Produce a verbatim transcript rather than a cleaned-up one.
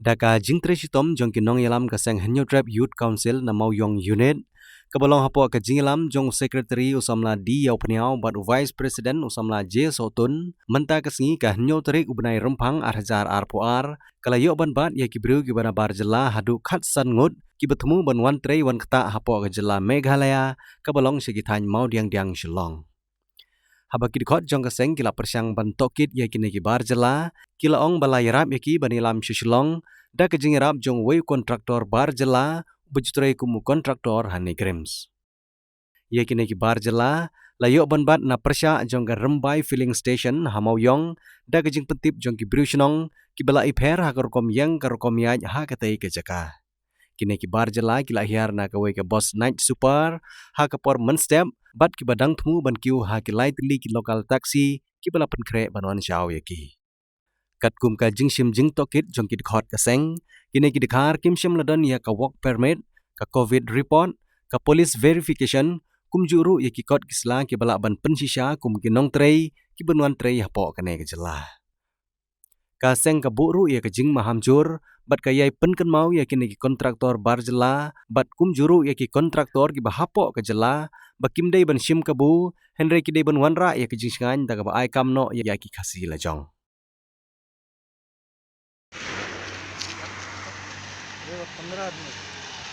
Da ka jingtrei shitom jong ki nongïalam ka seng Hynñiewtrep Youth Council na Mawïong Unit, kaba long hapoh ka jingïalam jong u Secretary u samla D Ïawphniaw bad u Vice President u samla J Sohtun, mynta ka sngi ka hynñiew tarik u bnai Rymphang ar hajar arphew ar, ka la ïoh ban bat ïa ki briew kiba na bar jylla haduh khatsan ngut, kiba thmu ban wan trei wan ktah hapoh ka jylla Meghalaya, kaba long sha ki thaiñ Mawdiangdiang Shillong. Haba ki dkhot jong ka seng ki la pyrshang ban tohkit ïa kine ki bar jylla, ki la ong ba la ïarap ïa ki ban ïalam sha Shillong, da ka jingïarap jong uwei u kontraktor bar jylla, uba ju trei kum u kontraktor ha NEIGRIHMS. Ïa kine ki bar jylla, la ïoh ban bat na pyrshah jong ka Rymbai Filling Station ha Mawïong, da ka jingpyntip jong ki briew shnong, kiba la ipher ha ka rukom ïeng ka rukom ïaid ha katei ka jaka. Kine ki bar jylla ki la hiar na kawei ka bus night super, ha ka por mynstep, bad kiba dang thmu ban kiew ha ki lai tylli ki local taxi, kiba la pynkhreh ban wan shaw ïa ki. Katkum ka jingshim jingtohkit jong ki dkhot ka seng, kine ki dkhar kim shym la don ïa ka work permit, ka covid report, ka police verification, kumjuh ruh ïa ki kot ki sla kiba lah ban pynshisha kum ki nongtrei, kiban wan trei hapoh kane ka jylla. Ka seng ka buh ruh ïa ka jingmaham jur, bad ka ïai pynkynmaw ïa kine ki kontraktor bar jylla, bad kumjuh ruh ïa ki kontraktor kiba hapoh ka jylla, ba kim dei ban shim kabu, hynrei ki dei ban wanrah ïa ka jingshngaiñ da kaba ai kam noh ïa ki Khasi lajong.